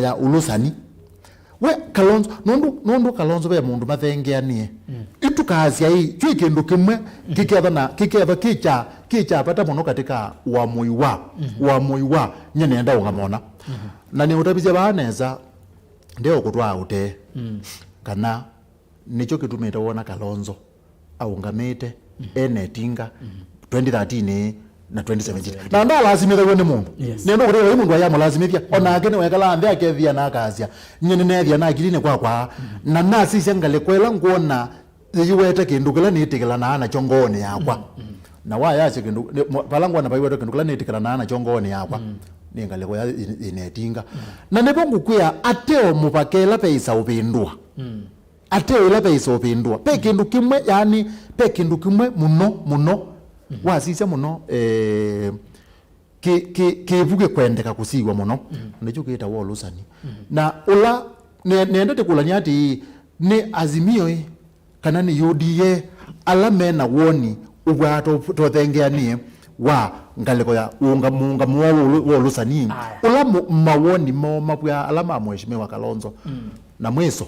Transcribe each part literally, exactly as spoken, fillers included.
ya ũlũsani. We Kalonzo, nũndũ, nũndũ Kalonzo ve mũndũ mathengeanĩe. Ĩtukasya ĩ, kyĩ kĩndũ kĩmwe kĩkethwa na, kĩkethwa kĩ kya, kĩ kya vata mũno katika ũamũi wa, ũamũi wa, nye nĩenda ũngamona. Na nĩũtavisye vaa nesa, ndeũkũtwaa ũtee. Kana nĩkyo kĩtumĩte wona Kalonzo aũngamĩte ena ĩtinga twenty thirteen na twenty seventeen. Na ndalasimĩthaw'a nĩ mũndũ. Yes. Nĩndũ kũtĩwa mũndũ ayamũlasimĩthya. Onake nĩwekala nthĩ akethĩa na akasya, "Nyie nĩneethĩa na akilinĩ kwakwa, na nasisya ngalĩko ĩla ngwona yĩwete kĩndũ kĩla nĩtĩkĩlanaa nakyo ngoonĩ yakwa." Na wayasya kĩndũ, nĩ- mwa- vala ngwona vaiwete kĩndũ kĩla nĩtĩkĩlanaa nakyo ngoonĩ yakwa, nĩ ngalĩko ya ĩ- ĩnetinga. Na nĩvo ngũkwĩa, ateo mũvaka ĩla veisa ũvĩndũa. Ateo ĩla veisa ũvĩndũa. Ve kĩndũ kĩmwe, yani, ve kĩndũ kĩmwe mũno, mũno, wasisya mũno, eh, kĩ- kĩ- kĩvu kĩkwendeka kũsiw'a mũno. Nĩkyo kĩtawa ũlũsani. Na ũla ne- nendete kũlany'a atĩ, nĩ Azimio ĩ, kana nĩ U D A, ala mena woni ũvwaa to- tothengeanĩe wa ngalĩko ya ũnga- mũũngamo wa ũlũ- wa ũlũsani, aya, ũla mo- mawoni moo mavwaa ala ma Mheshimiwa Kalonzo. Na mwĩso,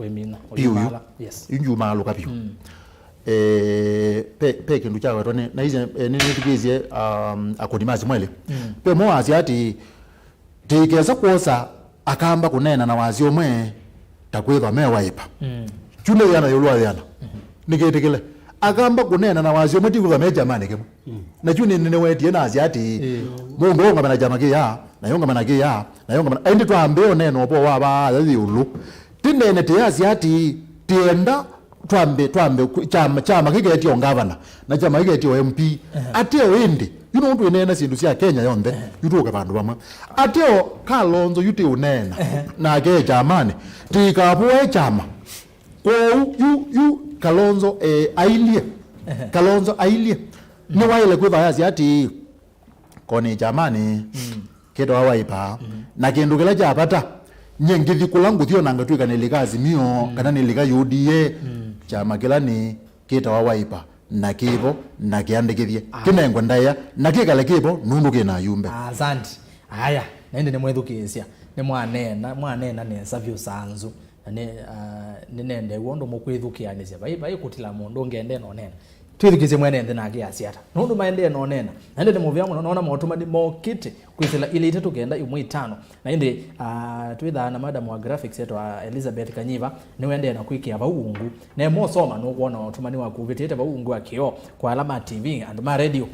wĩmina, piũ yu. Ũyumala. Yes. Yu njumaalũka piũ. Eh, pe, pe kĩndũ kyawetwa nĩ, na isye, eh, nĩ nĩthukĩĩsye, um, akũni ma simwelĩ. Pe mo wasya atĩ, tĩkesa kwosa akamba kũneena na wasya ũmwe ta kwĩthwa me Wiper. Kyu nĩ yĩana ĩũlũ wa yĩana. Nĩkĩtĩkĩle. Akamba kũneena na wasya ũmwe ti kwĩthwa me kyamanĩ kĩmwe. Na kyu nĩ, nĩwetie na asya atĩ, mũndũ ũngame na kyama kĩya, na yũngame na kĩya, na yũngame na, ĩndĩ twambĩe ũneena ũvoo wa vaa yĩũlũ. Tĩneene tĩyasya atĩ, tĩenda twambe, twambe ku- kyama, kyama kĩketie o ngavana, na kyama kĩketie o M P. Ateo ĩndĩ, yu nũndũ twĩneena syĩndũ sya Kenya yonthe, yu tũke vandũ vamwe. Ateo Kalonzo yu tĩũneena, nake e kyamanĩ, tĩkavũe kyama. Kwoou, yu, yu Kalonzo, eh, ailyĩ. Kalonzo ailyĩ. Nĩwaĩle kwĩthwa yasya atĩĩ, konĩ kyamanĩ kĩtawa Wiper. Na kĩndũ kĩla kya vata, nyie ngĩthi kũla ngũthi ona ngatw'ĩka nĩlika Azimio, kana nĩlika U D A, kyama kĩla nĩ kĩtawa Wiper, na kĩvo, na kĩandĩkĩthye, kĩnengwe ndaĩa, na kĩkale kĩvo, nũndũ kĩna ayumbe. Asante. Aya, na ĩndĩ nĩmwĩthukĩĩsya, nĩmwaneena, mwaneena nesa vyũ sanzu. Na nĩ, ah, nĩnendeew'a ũndũ mũkwĩthukĩanĩsya. Vai, vai kũtila mũndũ ũngĩ ende na ũneena. Twĩthukĩĩsye mwene nthĩ nake asya ata. Nũndũ maendee na ũneena. Na ĩndĩ nĩ mũvea mũno, noona motũmani mokĩte kwĩsĩla ilĩ itatũ kenda ĩmwe itano. Na ĩndĩ, ah, twĩthaa na madam wa graphics etwa Elizabeth Kanyiva, nĩwendee na kwĩkĩa vau ungu. Na mosoma nũkwona ũtũmani wakuvĩtĩte vau ungu wa kĩoo kwa ala ma T V, andũ ma radio.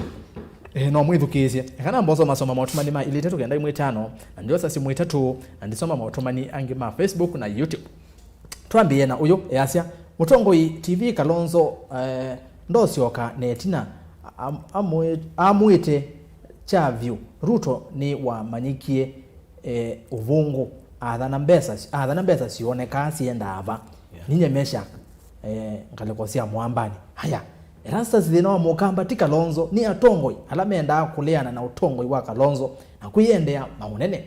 Eh, no mwĩthukĩĩsye. Eka namba ũsomasoma motũmani ma ilĩ itatũ kenda ĩmwe itano, na ndiosa simũ itatũ, na ndisoma motũmani angĩ ma Facebook na YouTube. Twambĩĩe na ũyũ, easya, Mũtongoi T V Kalonzo, eh, ndosyoka na ĩtina, am- amwĩ- amwĩte kya vyũ, Ruto nĩwamanyĩkie, eh, ũvũngũ, athana mbesa, athana mbesa sionekaa siendaa va. Yeah. Ninye Meshack, eh, ngalĩko sya Mwambani. Haya, Erastus thĩna wa Mũkamba ti Kalonzo, nĩ atongoi ala mendaa kũleana na ũtongoi wa Kalonzo na kwĩyendea maũnene.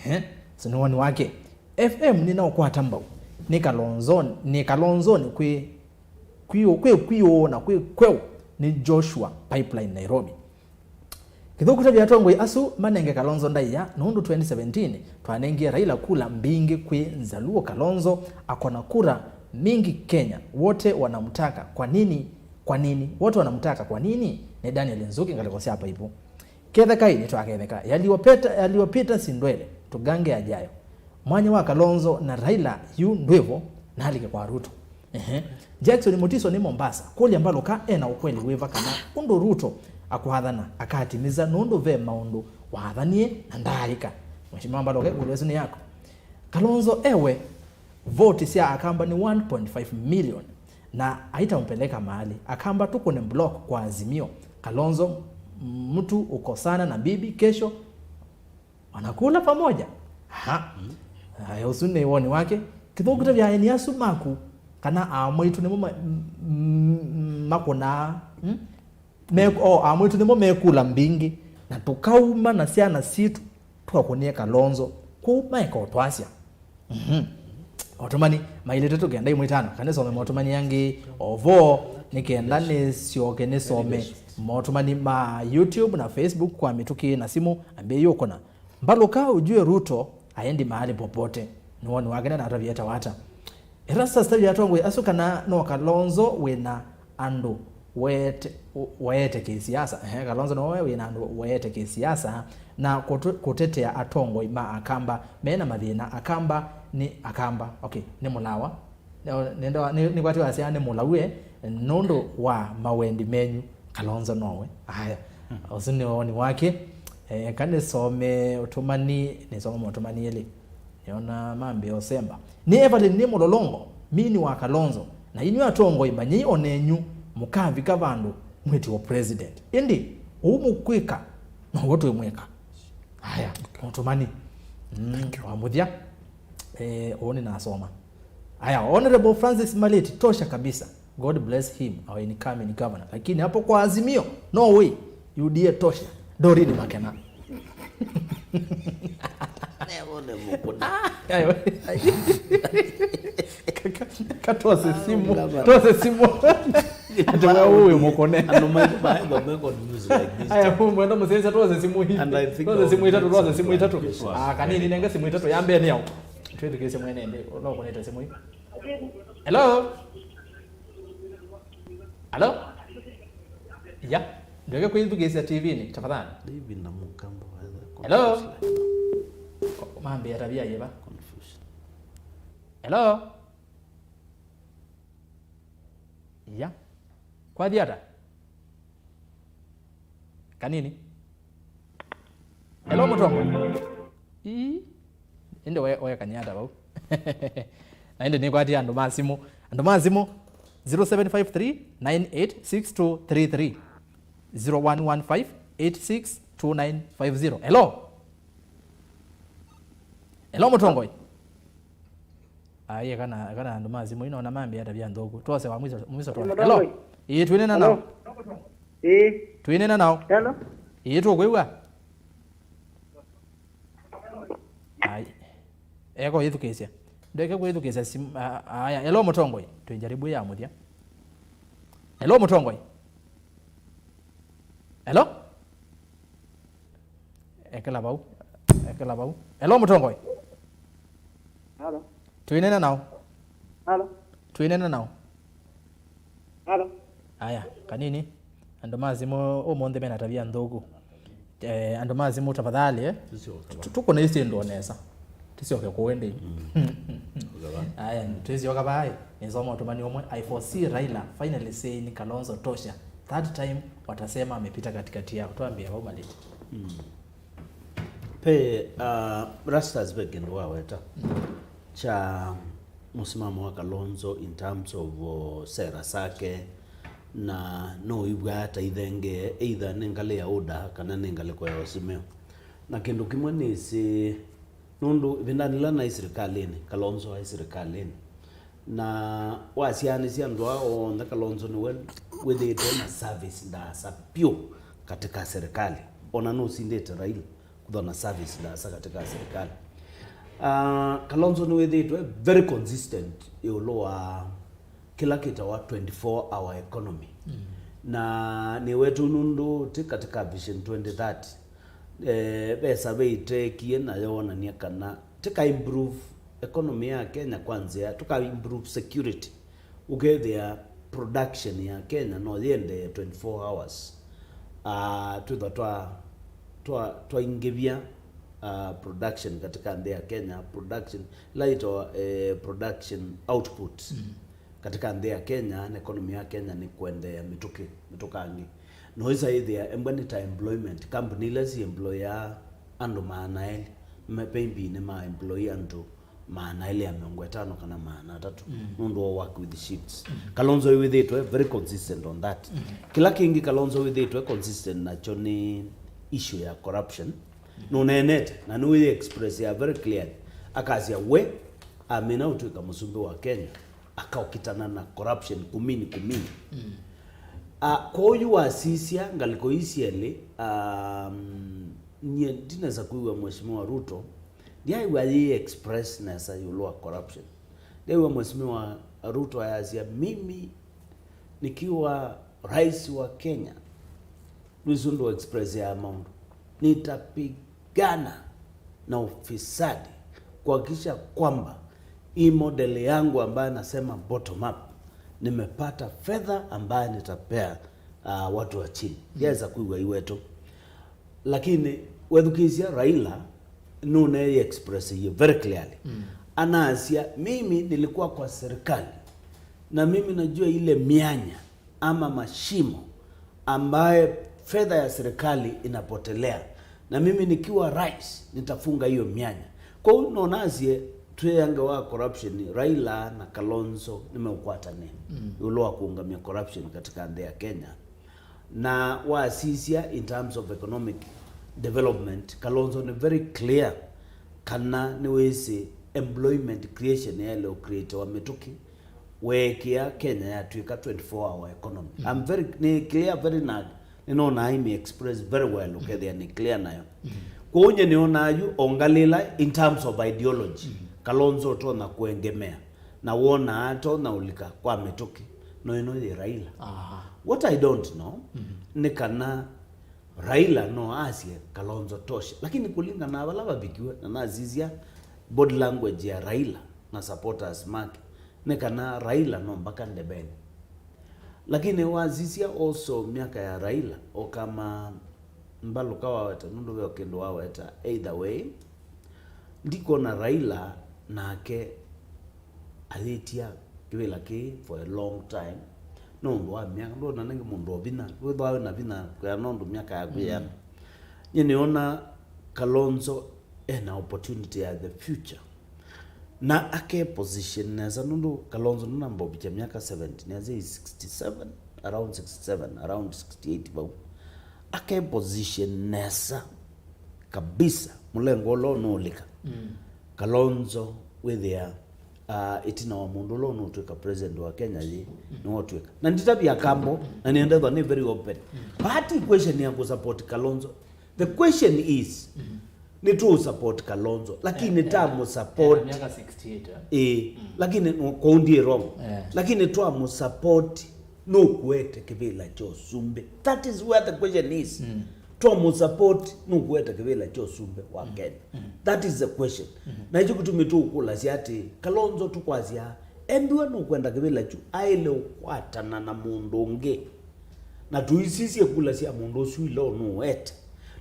Ehe, ũsu nĩ woni wake. F M nĩnaũkwata mbau. Nĩ Kalonzoni, nĩ Kalonzoni kwĩ, kwĩ, kwĩ, kwĩ ũũ na kwĩ kweũ nĩ Joshua Pipeline Nairobi. Kĩthũku tavya atongoi asu manenge Kalonzo ndaĩa, nũndũ twenty seventeen twanengie Raila kula mbingĩ kwĩ Nzaluo. Kalonzo akona kura mingi Kenya, wote wanamtaka. Kwa nini? Kwa nini? Wote wanamtaka kwa nini? Nĩ Daniel Nzuki, ngalĩko sya Paipu. Kethekai, nĩtwaketheka. Yaliopita, yaliopita si ndwele, tugange yajayo. Mwanya wa Kalonzo na Raila yu ndwĩvo, nalike kwa Ruto. Ehe. Jackson Mutiso nĩ Mombasa. Kũlya Mbalũka ena ũkweli wĩva kana ũndũ Ruto akwathana akatimiza, nũndũ ve maũndũ wathanie na ndaaĩka? Mheshimiwa Mbalũka, ĩkũlyo ĩsu nĩ yaku. Kalonzo ewe, voti sya Akamba nĩ one point five million na haitampeleka mahali. Akamba tukune block kwa Azimio. Kalonzo, mtu ukosana na bibi, kesho wanakula pamoja. Aha. Aya, ũsu nĩ woni wake. Kĩthũku tavya aeni asu maku, kana amwĩtu nĩmo ma- m- m- makũnaa. Hmm? Me- o, amwĩtu nĩmo mekula mbingĩ, na tũkauma na syana sitũ tũkakũnie Kalonzo. Kwoou maeka ũtwasya. Mhm. Motũmani mailĩte tũkenda ĩmwe itano, kana some motũmani angĩ ovo, nĩ kenda nĩsyoke nĩsome motũmani ma YouTube na Facebook kwa mĩtũkĩ na simũ ambĩĩe ũkũna. Mbalũka ujue Ruto Haendi mahali popote. Nĩ woni wake na natavya etawa ata. Erastus atavya atongoi asu kana no Kalonzo wĩna andũ weete, weete kĩsiasa. Ehe, Kalonzo nowe wĩna andũ weete kĩsiasa na kũtũ-, kũtetea atongoi ma Akamba mena mathĩna. Akamba nĩ Akamba. Okay, nĩ mũlawa. Nĩ-, nĩnda-, nĩ-, nĩkwatĩ wasya nĩ mũlawe nũndũ wa mawendi menyu. Kalonzo nowe. Aya. Ũsu nĩ woni wake. Eh, ka nĩsome ũtũmani, nĩsome maũtũmani elĩ. Nĩona mambĩa ũsemba. Nĩ Evelyn nĩ Mũlolongo, mini wa Kalonzo. Na inyw'ĩ atongoi manyai onenyu mũkavika vandũ mwĩtiwe president. Ĩndĩ ũu mũkwĩka, now'o twĩmwĩka. Aya, mũtũmani. Mm, wa mũthya. Eh, ũũ nĩnasoma. Aya, Honorable Francis Maleti, tosha kabisa. God bless him, our incoming governor. Lakini hapo kwa Azimio, no way. U D A tosha. Doreen Makena. Newone mũkũna. Ayo. Ka-, ka-, katwose simu. Tose simu. Ati wewe uwe mũkũne. Andũ maitũ maemba me confused like this. Aya, mwenda mũsese tose simu hii. And I think tose simu itatu, tose simu itatu. Ah, kanini nenge simu itatu ya mbele yao. Twende kesi mwene ndi. No kuneta simu hii. Hello? Hello? Ya, ndweke kwĩthukĩĩsya T V-nĩ, tafadhali. David na Mũkamba waetha. Hello? Mambĩa tavia yĩva? Confusion. Hello? Ya. Kwathi ata? Kanini. Hello, Mũtongo. Ii. Ĩndĩ we, wekany'a ata vau? Na ĩndĩ nĩkwatie andũ ma simũ. Andũ ma simũ, zero seven five three nine eight six two three three. Zero one one five eight six two nine five zero. Hello? Hello, Mũtongoi. Aye, kana, kana andũ ma simũ ino na mambĩa tavia nthũku. Twose wa mwiso, mwiso twone. Hello? Mũtongoi. Ĩĩ, twĩnena nao. Hello? Ĩĩ. Twĩnena nao. Hello? Ĩĩ, tũkwĩw'a. Ai. Eko yĩthukĩĩsya. Ndeke kwĩthukĩĩsya simu. A-, aya. Hello, Mũtongoi. Twĩnjaribu ya mũthya. Hello, Mũtongoi. Hello? Ekela vau. Ekela vau. Hello, Mũtongoi. Hello. Twĩnena nao. Hello. Twĩnena nao. Hello. Aya, kanini. Andũ ma simũ ũmũnthĩ mena tavia nthũku. Eh, andũ ma simũ tafadhali, eh. Tũsyoke va. Tu-, tũkũne isi ndũ nesa. Tũsyoke kũũ ĩndĩ. Aya, twĩsyoka vai. Nĩsoma ũtũmani ũmwe. I foresee Raila finally saying Kalonzo tosha. Third time watasema amepita katikati yao. Twambie vau Maliti. Pe, uh, Rastas ve kĩndũ waweta kya mũsimamo wa Kalonzo in terms of, uh, sera sake, na no ĩw'a ta ithenge either nĩ ngalĩ ya UDA kana nĩ ngalĩko ya Azimio. Na kĩndũ kĩmwe nĩsĩ, nũndũ ĩvindanĩ ĩla naĩ sirikalĩnĩ, Kalonzo aĩ sirikalĩnĩ, na wasyaanĩsya andũ aa onthe, Kalonzo nĩwe wĩthĩĩtwe na service ndaasa vyũ katika serikali. Ona nũsindĩte Raila kũthwa na service ndaasa katika serikali. Ah, Kalonzo nĩwĩthĩĩtwe very consistent ĩũlũ wa kĩla kĩtawa twenty-four hour economy. Na nĩwetũ nũndũ ti katika Vision twenty thirty, eh, ve survey ĩteekie na yoonany'a kana tũka improve economy ya Kenya kwa nzĩa, tũka improve security, ũkethĩa production ya Kenya no yĩendee twenty-four hours. Ah, twĩthwa twa, twa, twaingĩvya, ah, production katika nthĩ ya Kenya, production, ĩla yĩtawa, eh, production output. Katika nthĩ ya Kenya, na economy ya Kenya nĩ kũendeea mĩtũkĩ, mĩtũkangĩ. No ĩsa ĩthĩa embwa nĩ ta employment, company ila si employaa andũ maana elĩ, me-, maybe nĩ ma employ andũ maana elĩ ya mĩongo ĩtano kana maana atatũ, nũndũ wa work with shifts. Kalonzo wĩthĩĩtwe very consistent on that. Kĩla kĩngĩ Kalonzo wĩthĩĩtwe consistent nakyo nĩ issue ya corruption. Nũneenete, na nĩwĩ express ya very clearly. Akasya we amina ũtwĩka mũsumbĩ wa Kenya, akaũkitana na corruption kumini kumini. Ah, kwoou wasisya ngalĩko ii syelĩ, um, nyie ndinesa kwĩw'a Mheshimiwa Ruto, ndyaĩw'a yĩ express nesa ĩũlũ wa corruption. Ndyaĩw'a Mheshimiwa Ruto ayasya, "Mimi nikiwa rais wa Kenya, nĩsĩ ũndũ express ya maũndũ, nitapigana na ufisadi." kuhakikisha kwamba hii model yangu ambayo nasema bottom up, nimepata fedha ambayo nitapea, uh, watu wa chini. Yaweza kuiwa iwetu. Lakini wethukĩĩsya Raila, nũneye express hiyo very clearly. Anaasya, "Mimi nilikuwa kwa serikali, na mimi najua ile mianya ama mashimo ambaye fedha ya serikali inapotelea, na mimi nikiwa rais nitafunga hiyo mianya." Kwoou nonasye twĩange wa corruption, Raila na Kalonzo nĩmeũkwatanĩa ĩũlũ wa kũũngamya corruption katika nthĩ ya Kenya. Na wasisya in terms of economic development, Kalonzo nĩ very clear kana nĩwĩsĩ employment creation yaĩle ũcreatewa mĩtũkĩ, weekĩa Kenya yatw'ĩka twenty-four hour economy. I'm very, nĩ clear very na nĩnonaa ime express very well, ũkethĩa nĩ clear nayo. Kwoou nye nĩonaa yu ongalĩla in terms of ideology, Kalonzo ũtonya kũengemea na wonaa atonya ũlika kwa mĩtũkĩ, no ĩno yĩ Raila. Aha. What I don't know nĩ kana Raila no asye Kalonzo tosha, lakini kũlingana na vala vavikiwe na nasisya body language ya Raila na supporters make, nĩ kana Raila no mpaka ndebeni. Lakini wasisya also myaka ya Raila, o kama Mbalũka waweta, nũndũ ve o kĩndũ waweta, either way, ndikwona Raila nake ayĩtia kĩvĩla kĩĩ for a long time. No ũndũ wa myaka, ndwona nĩngĩ mũndũ o vinya, wĩthwa wĩ na vinya kwĩa no ũndũ myaka yaku yĩana. Nye nĩona Kalonzo ena opportunity ya the future. Na ake position nesa, nũndũ Kalonzo nũnamba ũvikya myaka seventy, nesa is sixty-seven, around sixty-seven, around sixty-eight vau. Ake position nesa kabisa, mũlengo ũla ũnũũlĩka. Kalonzo wĩthĩa, uh, ĩtina wa mũndũ ũla ũnũtwĩka president wa Kenya yĩ, nĩwotwĩka. Na nditavya kambo, na nĩendethwa nĩ very open. Party equation ya kũsupport Kalonzo. The question is, nĩtũũsupport Kalonzo, lakini tamũsupport. Ena myaka sixty-eight, eh? Ĩĩ, lakini no, kwoou ndiĩ wrong. Eh. Lakini twamũsupport nũkũete kĩvĩla kya ũsumbĩ. That is where the question is. Twamũsupport nũkũete kĩvĩla kya ũsumbĩ wa Kenya. That is the question. Na ĩkyo kĩtumi tũũkũlasya atĩ, Kalonzo tũkwasya, embĩwa nũkwenda kĩvĩla kyu, aĩle ũkwatana na mũndũ ũngĩ. Na tũisisye kula sya mũndũ ũsu ila ũnũũete,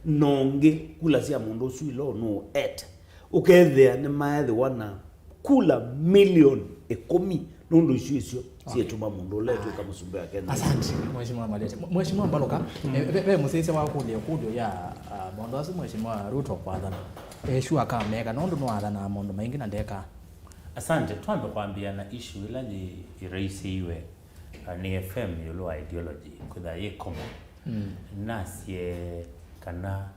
na ũngĩ kula sya mũndũ ũsu ila ũnũũete, ũkethĩa nĩmaethĩwa na kula milioni ĩkũmi nũndũ isu isyo syĩtuma mũndũ ũla etw'ĩka mũsumbĩ wa Kenya. Asante, Mheshimiwa Malete. Mheshimiwa Mbaluka, eh, ve, ve mũsyaĩĩsya wakũlya ĩkũlyo ya, ah, maũndũ asu Mheshimiwa Ruto kwathana. Eh, sure akameka, nũndũ nĩwathanaa maũndũ maingĩ na ndeka. Asante, twambe kwambĩa na issue ĩla yĩ, ĩraisĩiwe, ah, nĩ F M ĩũlũ wa ideology, kwĩtha yĩ common. Nasye kana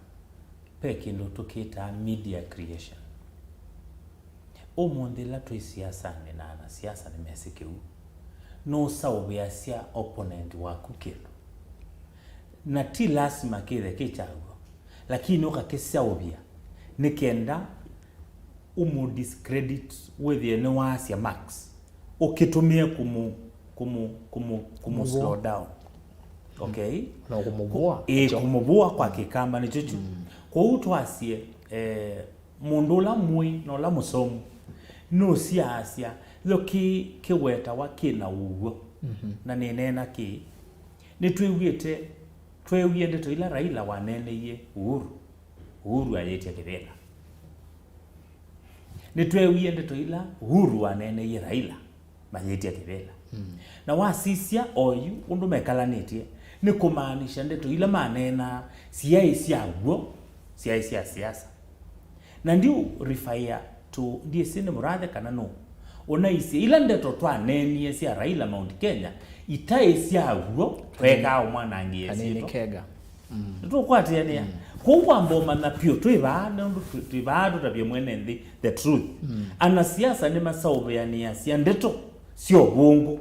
ve kĩndũ tũkĩtaa media creation. Ũmũnthĩ ĩla twĩ siasanĩ na anasiasa nĩmesĩ kĩu, nũsaũvĩasya opponent waku kĩndũ. Na ti lasima kĩthe kĩ kyaw'o, lakini ũkakĩsaũvya nĩ kenda ũmũ discredit, wĩthĩe nĩwaasya Max, ũkĩtũmĩe kũmũ, kũmũ, kũmũ, kũmũ slow down. Okay? Na kũmũvũa. Ĩĩ, kũmũvũa kwa Kĩkamba nĩkyo kyu. Kwoou twasye, eh, mũndũ ũla mũĩ na ũla mũsomu nũsyaasya yo kĩ kĩwetawa kĩ na ũw'o. Na nĩneena kĩĩ, nĩtwĩw'ĩte, tweewie ndeto ila Raila waneeneie Uhuru, Uhuru ayĩtya kĩvĩla. Nĩtweewie ndeto ila Uhuru waneeneie Raila mayĩtya kĩvĩla. Na wasisya oyu ũndũ mekalanĩtye, nĩ kũmaanisha ndeto ila maneenaa syaĩ sya w'o, syaĩ sya siasa. Na ndiũ refer to, ndyĩsĩ nĩ Mũrathe kana nũ ũnaisye ila ndeto twaneenie sya Raila Mount Kenya itaĩ sya w'o, tweekaa ũmwanangĩe syĩtwa. Nĩtũkwatĩanĩa. Kwoou wamba ũmanya pyũ twĩ vaa, nũndũ twĩ, twĩ vaa tũtavye mwene nthĩ the truth. Anasiasa nĩmasaũvĩanĩasya ndeto sya ũvũngũ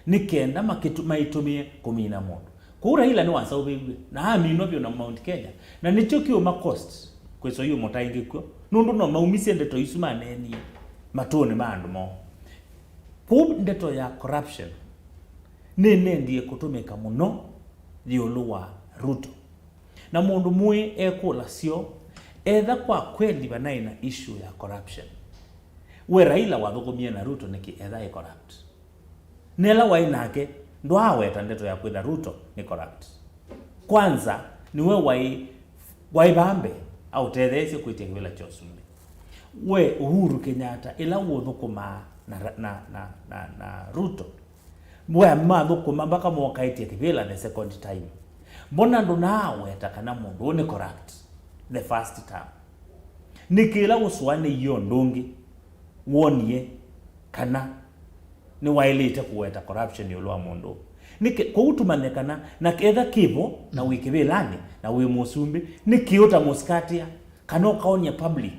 nĩ kenda makĩtu-, maitũmĩe kũmina mũndũ. Kwoou Raila nĩwasaũvĩw'e na aminwa vyũ na Mount Kenya, na nĩkyo kĩũma cost kwĩswa yu mũtaingĩkw'o, nũndũ no maumisye ndeto isu maneenie matũnĩ ma andũ moo. Kwoou ndeto ya corruption nĩnendie kũtũmĩka mũno ĩũlũ wa Ruto. Na mũndũ mũĩ ekũlasyo, etha kwa kweli vanaĩ na issue ya corruption, We Raila wathũkũmie na Ruto nĩkĩ etha e corrupt? Na ĩla waĩ nake, ndwaaweta ndeto ya kwĩtha Ruto nĩ corrupt. Kwanza, nĩwe waĩ, waĩ vaa mbee aũtetheesye kwĩtya kĩvĩla kya ũsumbĩ. We Uhuru Kenyatta, ĩla ũthũkũmaa na, na, na, na, na Ruto, we mathũkũma mpaka mokaĩtya kĩvĩla the second time. Mbona ndũnaaweta kana mũndũ ũũ nĩ corrupt the first term? Nĩkĩ ĩla ũsũanĩie ũndũ ũngĩ wonie kana nĩwaĩlĩte kũweta corruption ĩũlũ wa mũndũ ũũ? Nĩkĩ kũu tũmanye kana na ketha kĩvo na wĩ kĩvĩlanĩ na wĩ mũsumbĩ, nĩkĩ ũtamũsikatĩa kana ũkaonia public?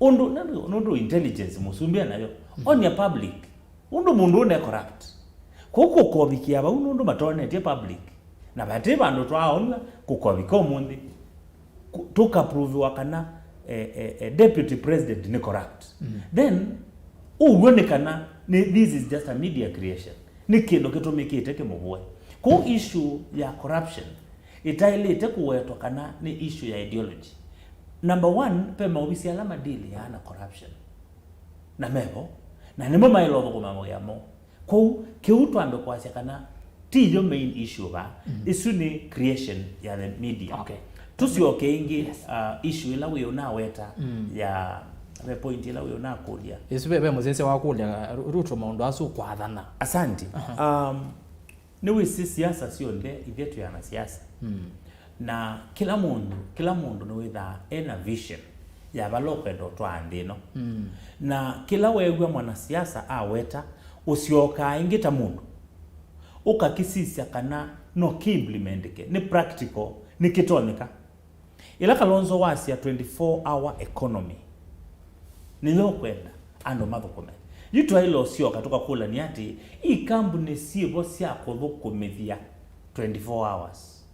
Ũndũ, nũndũ, nũndũ intelligence mũsumbĩ enayo, onia public ũndũ mũndũ ũũ ne corrupt. Kũu kũkovikia vau nũndũ matonetye public. Na vati vandũ twaaonw'a kũkovika ũmũnthĩ. Ku-, tũkaproviwa kana, eh, eh, eh, deputy president nĩ corrupt. Then, ũw'o nĩ kana nĩ, this is just a media creation. Nĩ kĩndũ kĩtũmĩkĩte kĩmũvũe. Kũu issue ya corruption ĩtaĩlĩte kũwetwa kana nĩ issue ya ideology. Number one, ve maovisi ala madiliaa na corruption. Na mevo, na nĩmo maĩle ũthũkũma mawĩa moo. Kwoou, kĩu twambe kwasya kana ti yo main issue vaa. Ĩsu nĩ creation ya the media. Okay. Tũsyoke ĩngĩ, Yes. uh, issue ĩla wĩ ũnaweta ya, ve point ĩla wĩ ũnakũlya. Ĩsu ve, ve mũsyaĩĩsya wakũlya, Ru-, Ruto maũndũ asu kwathana. Asante. Um, Nĩwĩsĩ siasa syonthe, ithyĩ twĩ ana siasa. Na kĩla mũndũ, kĩla mũndũ nĩwĩthaa ena vision ya vala ũkwenda ũtwaa nthĩ ĩno. Na kĩla weew'a mwanasiasa aweta, ũsyokaa ĩngĩ ta mũndũ, ũkakĩsisya kana no kĩimplementĩke, nĩ practical, nĩkĩtonyeka. Ĩla Kalonzo wasya twenty-four hour economy, nĩyo ũkwenda andũ mathũkũme. Yu twaĩle ũsyoka tũkakũlany'a atĩ, ĩ kambunĩ syĩvo sya kũthũkũmĩthya twenty-four hours?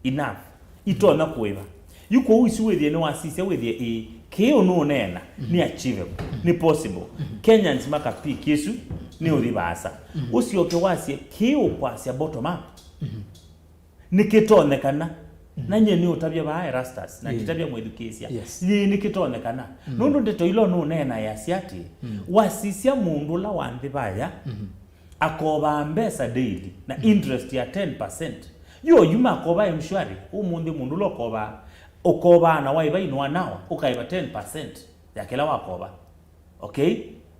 Enough. Itonya kũĩva. Yu kwoou isu wĩthĩe nĩwasisya wĩthĩe ĩĩ, kĩĩ ũnũũneena nĩ achievable, nĩ possible. Kenyans makapick ĩsu nĩ ũthi vaasa. Ũsyoke wasye kĩĩ ũkwasya bottom up. Nĩkĩtonyekana. Na nyie nĩũtavya vaa Erastus, na nditavya mwĩthukĩĩsya. Yes. Yĩĩ nĩkĩtonyekana. Nũndũ ndeto ila ũnũũneena yasya atĩ, wasisya mũndũ ũla wa nthĩ vaya, akovaa mbesa daily na interest ya ten percent. Yu oyu makova M-Shwari, ũmũnthĩ mũndũ ũla ũkovaa, ũkovaa na waĩva in one hour, ũkaĩva ten percent ya kĩla wakova. Okay?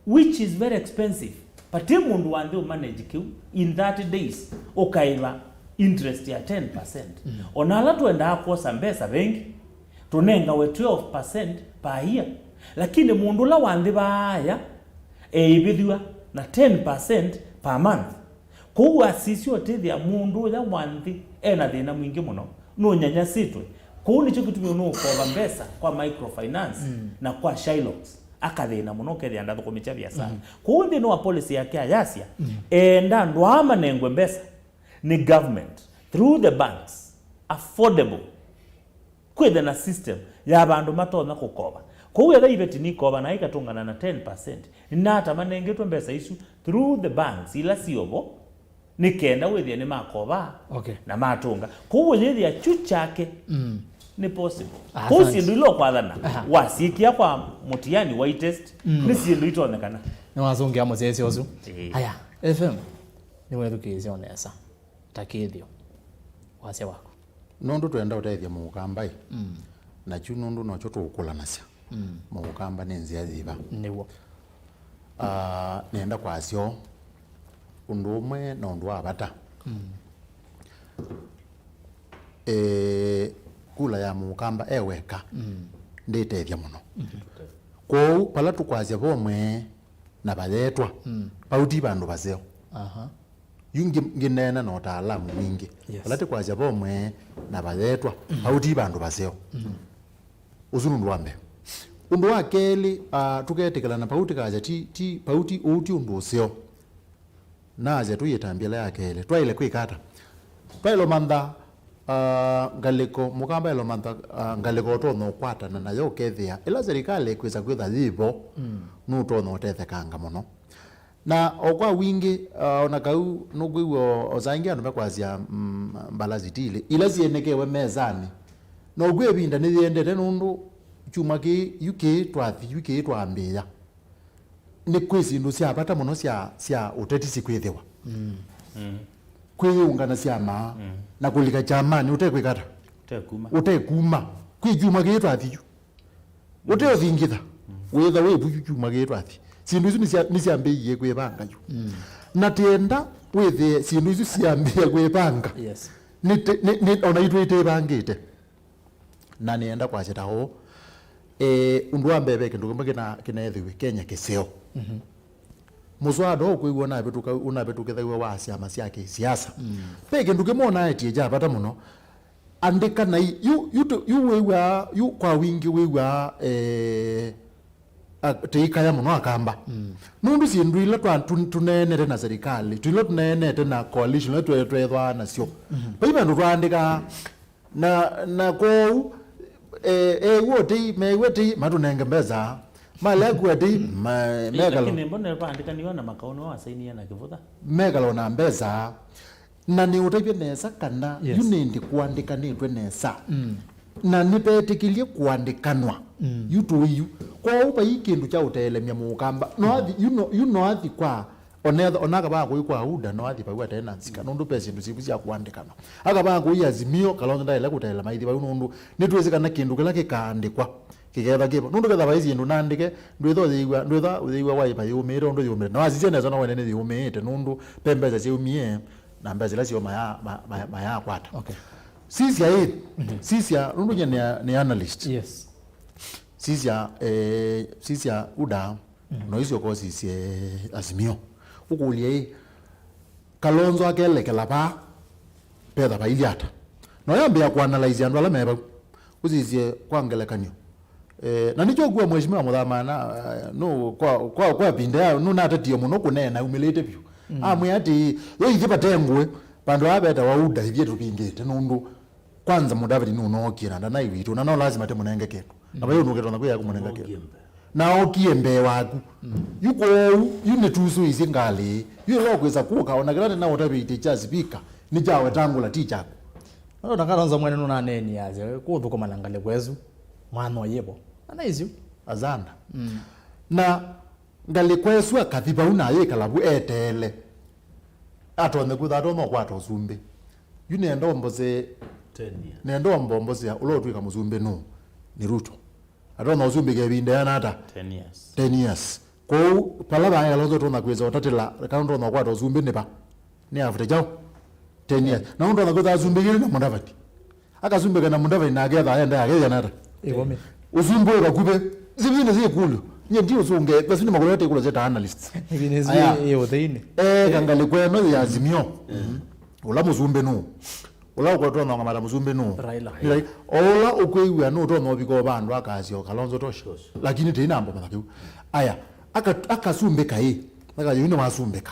Which is very expensive. But ĩ mũndũ wa nthĩ ũmanage kĩu, in thirty days, ũkaĩva interest ya ten percent. Ona ala twendaa kwosa mbesa vengi, tũnengawe twelve percent per year. Lakini mũndũ ũla wa nthĩ vaaya, eĩvĩthw'a na ten percent per month. Kwoou asisya ũtĩthya mũndũ ũya wa nthĩ ena thĩna mwingĩ mũno, nũnyanyasĩtwe. Kwoou nĩkyo kĩtumi ũnũũkova mbesa kwa microfinance na kwa Shylocks. Akathĩna mũno ũkethĩa ndathũkũmĩkya viasala. Kwoou nthĩnĩ wa policy yake ayasya, eenda andũ aa manengwe mbesa nĩ government through the banks, affordable. Kwĩthe na system ya vandũ matonya kũkova. Kwoou etha iveti nikova na ikatũngana na ten percent, nĩnata manengetwe mbesa isu through the banks ila syovo, nĩ kenda wĩthĩe nĩmakova Okay. na matũnga. Kwoou ũyĩthĩa kyu kyake nĩ possible. Ah, Kwoou asante. Syĩndũ ila ũkwathana, Aha. wasyĩkĩa kwa mũtiani wa test, nĩ syĩndũ itonyekana. Nĩwasũngĩa mũsyaĩĩsya ũsu. Ĩĩ. Aya, F M, nĩwethukĩĩsya o nesa. Ta kĩthĩo, wasya waku. Nũndũ twenda ũtethya mũũkamba-ĩ, nakyu nũndũ nokyo tũũkũlanasya. Mũũkamba nĩ nzĩa yĩva? Nĩw'o. Ah, nĩenda kwasya ũũ, ũndũ ũmwe na ũndũ wa vata. Eh, kula ya mũũkamba e weka ndĩtethya mũno. Kwoou vala tũkwasya vomwe na vayetwa, vau ti vandũ vaseo. Aha. Yu ngĩ-, ngĩneena na ũtaalamu mwingĩ. Yes. Vala tĩkwasya vomwe na vayetwa, vau ti vandũ vaseo. Ũsu nĩ ũndũ wa mbee. Ũndũ wa kelĩ, ah, tũketĩkĩlana vau tĩkasya ti, ti, vau ti, ũu ti ũndũ ũseo. Naasya tũyĩtambya ĩla ya kelĩ. Twaĩle kwĩka ata? Twaĩle ũmantha, ah, ngalĩko, mũkamba aĩle ũmantha, ah, ngalĩko ũtonya ũkwatana nayo ũkethĩa ĩla serikali ĩkwĩsa kwĩtha yĩvo, nũtonya ũtethekanga mũno. Na o kwa wingĩ, ah, o na kau nũkwĩw'a o saa ingĩ andũ mekwasya, mm, mbalasi ti ilĩ, ila syĩnekewe mesanĩ. Na ũkwĩ ĩvinda nĩyĩendete nũndũ kyumwa kĩĩ, yu kĩĩ twathi, yu kĩĩ twambĩĩa. nĩ kwĩ syĩndũ sya vata mũno sya, sya ũteti sikwĩthĩwa. Mm. Kwĩyĩũnga na syama, mm, na kũlika kyamanĩ ũtekwĩka ata? Ũtekuma. Ũtekuma. Kwĩ kyumwa kĩĩ twathi yu. Ũteũthingitha. Mm. Wĩtha wĩ vu kyumwa kĩĩ twathi. Syĩndũ isu nĩsya-, nĩsyambĩĩie kwĩvanga yu. Mm. Na tĩenda wĩthĩe syĩndũ isu syambĩĩa kwĩvanga. Yes. Nĩ te-, nĩ, nĩ, ona itwĩ itĩvangĩte. Na nĩenda kwasya ta ũũ, eh, ũndũ wa mbee ve kĩndũ kĩmwe kĩna-, kĩneethĩwe Kenya kĩseo. Mhm. Mũswada ũkwĩw'a ũnavĩtũka-, ũnavĩtũkĩthaw'a wa syama sya kĩsiasa. Mm. Ve kĩndũ kĩmwe ũnaetie kya vata mũno, andĩka na i-, yu, yu, tu- yu wĩw'aa, yu kwa wingĩ wĩw'aa, eh, a- tĩikaya mũno Akamba. Mm. Nũndũ syĩndũ ila twa- tũ- tũneenete na serikali, tũ- ila tũneenete na coalition, ila twe- tweethwaa nasyo. Mhm. Vai vandũ twaandĩkaa, na, na kwoou, eh, eew'a ũtei, meew'a tei, matũnenge mbesa. Malea kua tei, ma- mekalo. Lakini mbona vaandĩkaniwa na makaũ nĩwe wasainie na Kĩvũtha? Mekalo na mbesa. Na nĩũtavye nesa kana, yes, yu nĩndĩ kũandĩkanĩtwe nesa. Mm. Na nĩvetĩkĩlye kũandĩkanwa. Mm. Yu tũi yu. Kwoou vai kĩndũ kya ũtelemya mũkamba. No athi, yu no, yu no athi kwa, onetha, ona akavaa kũi kwa UDA, no athi vau ate na nzika. Nũndũ ve syĩndũ sivu sya kũandĩkanwa. Akavaa kũi Azimio, Kalonzo ndaĩle kũteela maithi vau nũndũ nĩtwĩsĩ kana kĩndũ kĩla kĩkaandĩkwa kĩketha kĩvo. Nũndũ ketha vai syĩndũ naandĩke, ndwĩtha ũyĩw'a, ndwĩtha ũyĩw'a Wiper yĩũmĩĩte ũndũ yĩũmĩte. Na wasisya nesa no wene nĩyĩũmĩĩte nũndũ ve mbesa syaumie. Na mbesa ila syo maya-, ma- ma- mayakwata. Okay. Sisya ĩ, mhm, sisya, nũndũ nye nĩ, nĩ analyst. Yes. Sisya, eh, sisya UDA, mhm, no isyo ko sisye Azimio. Ũkũlye ĩ, Kalonzo akelekela vaa, vetha vailyĩ ata? No yambĩa kũanalyze andũ ala me vau. Ũsisye kwa ngelekany'o. Eh, na nĩkyo ũkw'a Mheshimiwa Mũthama na, eh, no, kwa, kwa, kwa ĩvinda ya, nũnatetie mũno kũneena aumĩlĩte vyũ. Mm. Amwĩa atĩ, yo ithyĩ vate ngũĩ, vandũ aa vetawa UDA ithyĩ tũvingĩte, nũndũ kwanza Mudavadi nũnookie na ndanai witũ, na no lazima tĩmũnenge kĩndũ. Na vai ũndũ ũngĩ tũtonya kwĩa kũmũnenga kĩndũ. Ookie mbee. Na ookie mbee waku. Mm. Yu kwoou, yu nĩtusũisye ngalĩ, yu ĩla ũkwĩsa kũka, ona kĩla tĩnaũtavĩtye kya sipika, nĩ kya wetangũla, ti kyaku. Ona Kalonzo mwene nũnaneenie asya, kũthũkũma na ngalĩko ĩsu, mwana ũyĩvo. Ana isu. Azanda. Mm. Na ngalĩko ĩsu akathi vau na ayĩkala vu eteele. Atonye kwĩtha atonya ũkwata ũsumbĩ. Yu nenda ũmbose, ten years. Nenda ũmbombosea, ũla ũtwĩka mũsumbĩ nũ? Nĩ Ruto. Atonya ũsumbĩka ĩvinda yana ata? Ten years. Ten years. Kwoou, pala vaĩ Kalonzo ũtonya kwĩsa ũtatĩla, kana ũtonya ũkwata ũsumbĩ nĩ va? Nĩ after kyaũ? Ten years. Na ũtonya kwĩsa asumbĩkĩte na Mudavadi. Akasumbĩka na Mudavadi na aketha aenda yake yana ata? Ĩkũmi. Ũsumbĩ wĩ vakuvĩ. Sivinĩ syĩ ĩkũlyo. Nye ndi ũsunge, vasu nĩ makũlete ĩkũlyo syĩ ta analysts. Ĩvinĩ syĩ. Aya. Ĩ ũtheinĩ. Eh, kangalĩ kweno ya Azimio. Mm. Ũla mũsumbĩ nũ? Ũla ũkwatwa nongamata mũsumbĩ nũ? Raila. Nĩ Raila. O ũla ũkwĩw'a nũtonya ũvika vandũ akasya o Kalonzo tosha. Tosha. Lakini tĩi na mbomana kĩu. Aya, aka- akasumbĩka ĩ. Aka yu nĩ wasumbĩka.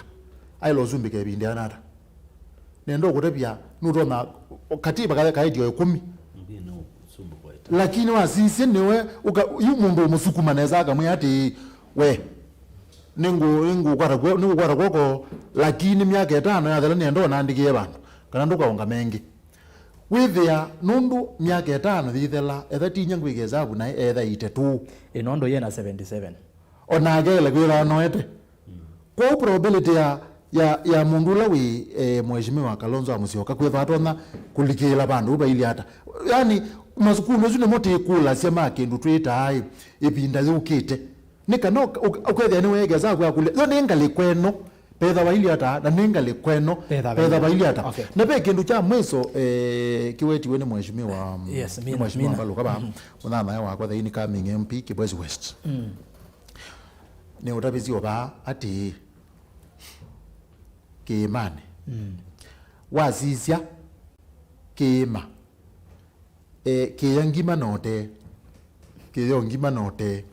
Aĩla ũsumbĩka ĩvinda yana ata? Nenda ũkũtavya nũtonya katiba kaĩ- kaĩtyo ĩkũmi. Lakini wasisye nĩwe ũka- yu mũndũ ũmũsukuma nesa akamwĩa atĩ, we, nĩngũ- nĩngũkwata kw'o- nĩngũkwata kw'oko, lakini myaka ĩtano yathela nĩenda ũnandĩkĩe vandũ, kana ndũkaũngame ĩngĩ. Wĩthĩa nũndũ myaka ĩtano yĩthela, etha tinya ngwĩke esavu naĩ etha ĩtetũ. Ĩ nũndũ yĩ na seventy seven. Onake ele kwĩthwa anoete. Kwoou probability ya, ya, ya mũndũ ũla wĩ, eh, Mheshimiwa Kalonzo wa Musyoka kwĩthwa atonya kũlikĩĩla vandũ vailyĩ ata? Yaani, masukulu asu nĩmo tĩkũlasya ma kĩndũ twĩtaa ĩ, ĩvinda yũkĩte. Nĩ kana ũk- ũk- ũkethĩa nĩweekesa kwakũlya. Yo nĩ ngalĩ kweno, petha vailyĩ ata, na nĩ ngalĩ kweno, petha vailyĩ ata. Okay. Na ve kĩndũ kya mwiso, eh, kĩwetiwe nĩ Mheshimiwa, yes, nĩ Mina, Mheshimiwa Mina. Mbalu kava, mhm, mũnyanyae wakwa thaini coming M P Kibwezi West. Mm. Nĩ ũtavĩsye ũvaa atĩĩ, kĩĩmanĩ. Mm. Wasisya kĩĩma, e, kĩya ngima na ũtee. Kĩya ngima na ũtee.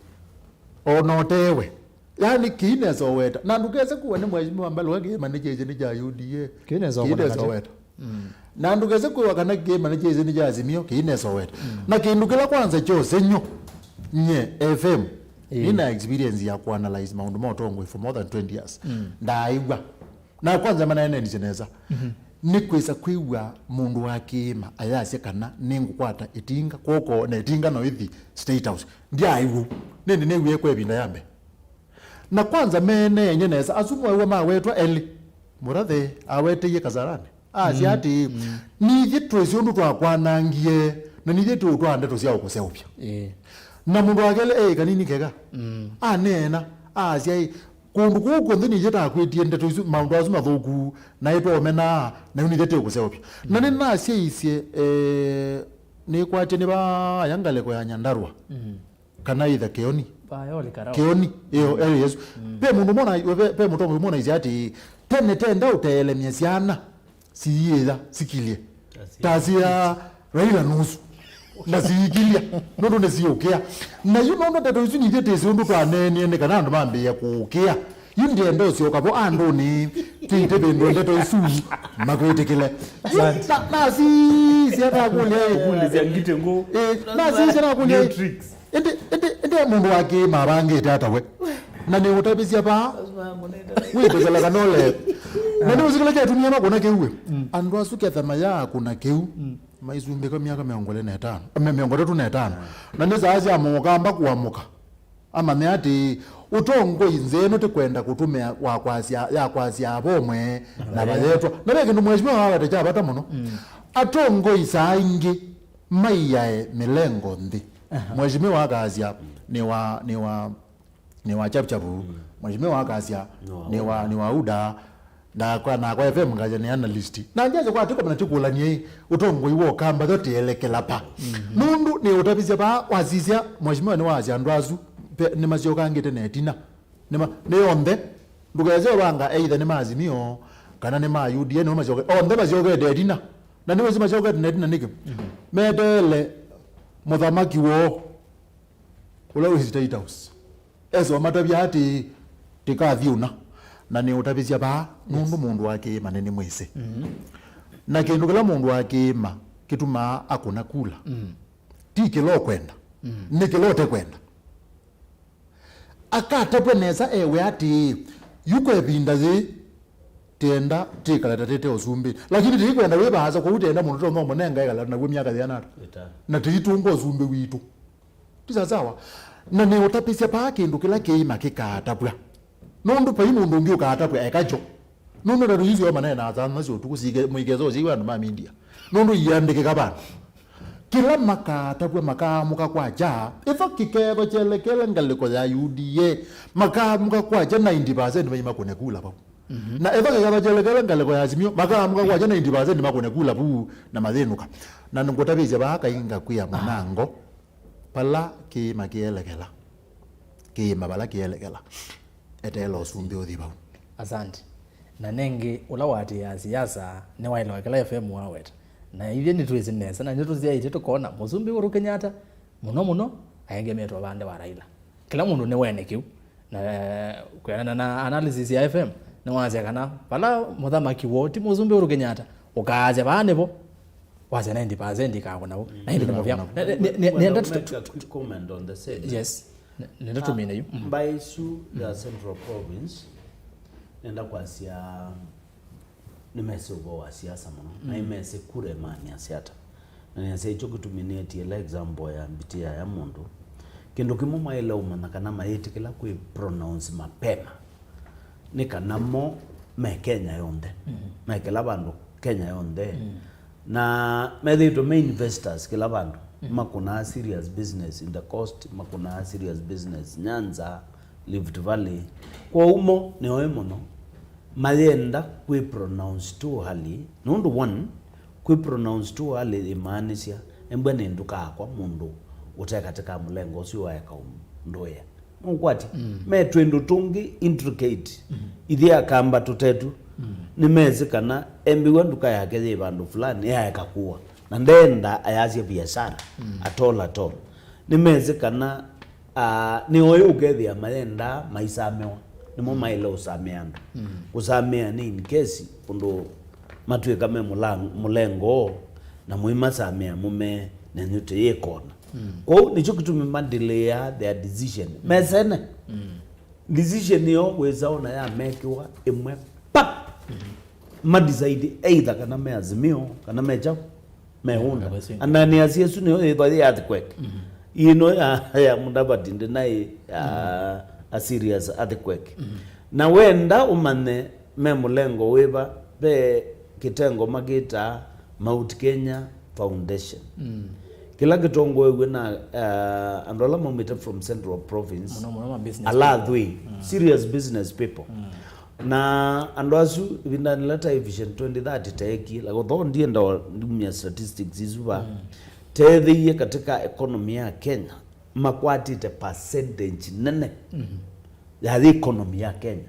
O na ũtee we. Yaani kĩinesa ũweta. Na ndũkese kuwa nĩ Mheshimiwa Mbalu kĩĩma nĩ kyĩsĩ nĩ kya U D A. Kĩinesa ũweta. Mm. Na ndũkese kwĩwa kana kĩĩma nĩ kyĩsĩ nĩ kya Azimio, kĩinesa ũweta. Mm. Na kĩndũ kĩla kwanza kyose nyo, nye F M, ĩĩ, nĩna experience ya kũanalyze maũndũ ma ũtongoi for more than twenty years. Mm. Ndaaĩw'a. Na kwanza maneenenisye nesa. Mhm. Nĩ kwĩsa kwĩw'a mũndũ wa kĩĩma ayasya kana nĩngũkwata ĩtinga kw'oko na ĩtinga no ĩthi State House. Ndyaaĩw'a. Nĩndĩ nĩw'ĩe kwa ĩvinda ya mbee. Na kwanza meeneenye nesa, asu mwaĩwa mawetwa elĩ. Mũrathe aweteie Kasarani. Asya atĩĩ, "Nithyĩ twĩsĩ ũndũ twakwanangie, na nithyĩ tũũtwaa ndeto sya ũkũseũvya." Ĩĩ. Na mũndũ wa kelĩ eĩ kanini keka. Aneena, asya, "Ĩ, kũndũ kũu kw'onthe nithyĩ takwĩtie ndeto isu, maũndũ asu mathũku, naĩ twaũmenaa, na yu nithyĩ tĩũkũseũvya." Na nĩnasyaisye, eh, nĩkwatye nĩ vaaya ngalĩko ya Nyandarua. Kana either Keoni. Vayoli Karao. Keoni, ĩyo, ĩyo Yesu. Ve mũndũ mona, ve, ve mũtongo mona isi atĩ, "Tene tenda ũteelemya syana, siiyĩya, sikilye. Tasia Raila nusu. Na siikilya, nũndũ nĩsiũkĩa." Na yu nũndũ ndeto isu nithyĩ tĩsĩ ũndũ twaneenie nĩ kana andũ mambĩĩa kũũkĩa. Yu ndienda ũsyoka vo andũnĩ, tĩitĩvĩndwe ndeto isu makwĩtĩkĩle. Yu na, nasisya nakũlya ĩ. Kũlĩsya ngitĩ ngũ. Ĩ, nasisya nakũlya ĩ. New tricks. Ĩndĩ, ĩndĩ, ĩndĩ mũndũ wa kĩĩma avangĩte ata we? Na nĩũtavĩsya vaa. Wĩtĩkĩla kana ũle. Na nĩũsikĩla kya atumĩa makũna kĩu we. Andũ asu ketha mayaa kũna kĩu. Maisumbĩka myaka mĩongo ĩlĩ na ĩtano, me-, mĩongo ĩtatũ na ĩtano. Na nĩ saa sya mũkamba kũamũka. Amanye atĩ ũtongoi nzĩa ĩno tĩkwenda kũtũmĩa wa kwasya, ya kwasya avomwe na vayetwa. Na ve kĩndũ mheshimiwa wawete kya vata mũno. Atongoi saa ingĩ maiae mĩlengo nthĩ. Mheshimiwa akasya nĩ wa, nĩ wa, nĩ wa Chapchap. Mheshimiwa akasya nĩ wa, nĩ wa UDA. Nakwa, nakwa F M ngaja nĩ analyst. Na njaja kwa tiko mana tikulanie ũtongoi wa Ũkamba tho tielekela pa. Nũndũ nĩ ũtavisya pa wasisya, mheshimiwa nĩ wasya andũ asu, pe-, nĩ masyokangĩte na ĩtina. Nĩ ma-, nĩ onthe. Ndũkese ũvanga either nĩ ma Azimio, kana nĩ ma U D A, nĩ masyoke-, onthe masyokete ĩtina. Na nĩ wĩsĩ masyokete na ĩtina nĩkĩ? Meteele mũthamaki woo, ũla wĩ State House. Esa ũmatavya atĩĩ, "Tĩkathi ũna." Na nĩũtavĩsya vaa, nũndũ mũndũ wa kĩĩma nĩnĩmwĩsĩ. Na kĩndũ kĩla mũndũ wa kĩĩma kĩtumaa akũna kula, ti kĩla ũkwenda, nĩ kĩla ũtekwenda. Akatavw'a nesa ewe atĩĩ, "Yu kwa ĩvinda yĩĩ, tĩenda tĩkale ta tĩte ũsumbĩ." Lakini tĩikwenda wĩ vaasa kũu, tĩenda mũndũ tũmũnenga ekala naw'o myaka yĩana ata. Na tĩitũnga ũsumbĩ witũ. Ti sasawa? Na nĩũtavĩsya vaa kĩndũ kĩla kĩima kĩkaatavw'a. Nũndũ vai mũndũ ũngĩ ũkaatavw'a eka kyo. Nũndũ ndeto isu syo maneenaa saa thanthatũ sya ũtukũ, sike-, mũikesa ũsyai wa andũ ma media. Nũndũ iandĩkĩka vandũ. Kĩla makaatavw'a makaamũka kwakya, ĩtho kĩketho kyelekele ngalĩko ya U D A, makaamũka kwakya ninety percent maimakũne kula vau. Na ĩtho kĩketho kyelekele ngalĩko ya Azimio, makaamũka kwakya ninety percent makũne kula vau na mathĩnũka. Na ngũtavĩsya vaa kainga kwĩa mũnango. Vala kĩĩma kĩelekela, kĩĩma vala kĩelekela, eteela ũsumbĩ ũthi vau. Asante. Na nengĩ, ũla waatĩĩaa siasa nĩwaĩlawa kĩla F M waweta. Na ithyĩ nĩtwĩsĩ nesa, na nĩtũsyaĩtye tũkona Mũsumbĩ Uhuru Kenyatta, mũno mũno, aengemetwe vande wa Raila. Kĩla mũndũ nĩwene kĩu. Na, eh, kwĩanana na analysis ya F M, nĩwasya kana vala mũthamaki woo ti Mũsumbĩ Uhuru Kenyatta, ũkaasya vaa nĩvo, wasya ninety percent ikakũna vau. Na ĩndĩ nĩ mũvya. Nĩ, nĩ, nĩ, nĩ, nenda tu- make a quick comment on the same. Yes. Nĩ, nenda tumine yu. Mbaĩ isu ya Central Province, nenda kwasya nĩmesĩ ũvoo wa siasa mũno, na nĩmesĩ kura ĩmaanĩasya ata. Na nĩasya ĩkyo kĩtumi nĩetiela example ya Mbitĩ ya ya mũndũ. Kĩndũ kĩmwe maĩle ũmanya kana mayĩtĩkĩla kwĩ pronounce mapema nĩ kana mo me Kenya yonthe, me kĩla vandũ Kenya yonthe. Na methĩĩtwe me investors kĩla vandũ. Makũnaa serious business in the coast, makũnaa serious business Nyanza, Rift Valley. Kwoou mo nĩ oĩ mũno. Mayenda kwĩ pronounce too early, nũndũ one, kwĩ pronounce too early ĩmaanisya embwa nĩ ndũkakwa mũndũ ũte katĩ ka mũlengo ũsu waeka ũndũ wĩa. Nũkwatya? Me twĩndũ tũngĩ intricate. Ithyĩ Akamba tũtetu, nĩmesĩ kana embĩwa nduka yake yĩ vandũ fulani, yaeka kũwa. Na ndenda ayasya biashara, at all, at all. Nĩmesĩ kana Ah, nĩ oĩ ũkethĩa mayendaa maisamewa, nĩmo maĩle ũsamea andũ. Kũsamea nĩ in case ũndũ matw'ĩka me mũlang-, mũlengo, na mũimasamea mũme nenyu tĩyĩkona. Kwoou nĩkyo kĩtumi madelayaa their decision. Mesene. Decision ĩyo wĩsa ona yamekiwa ĩmwe pap. Madecide either kana me Azimio, kana me kyaũ, me UDA. Andani asu nĩyo yĩthwa yĩ earthquake. Ĩno ya, ya Mudavadi ndĩnaĩ ya, a serious earthquake. Na wenda ũmanye me mũlengo wĩva, ve kĩtengo makĩtaa Mount Kenya Foundation. Kĩla kĩtongoew'e na, uh, andũ ala maumĩte from Central Province, Mũno mũno ma business ala people. Athwii, serious business people. Na andũ asu, ĩvindanĩ ĩla ta Vision twenty thirty teekie, like, although ndienda ndumia statistics isu va, teethĩie katika economy ya Kenya, makwatĩte percentage nene ya the economy ya Kenya.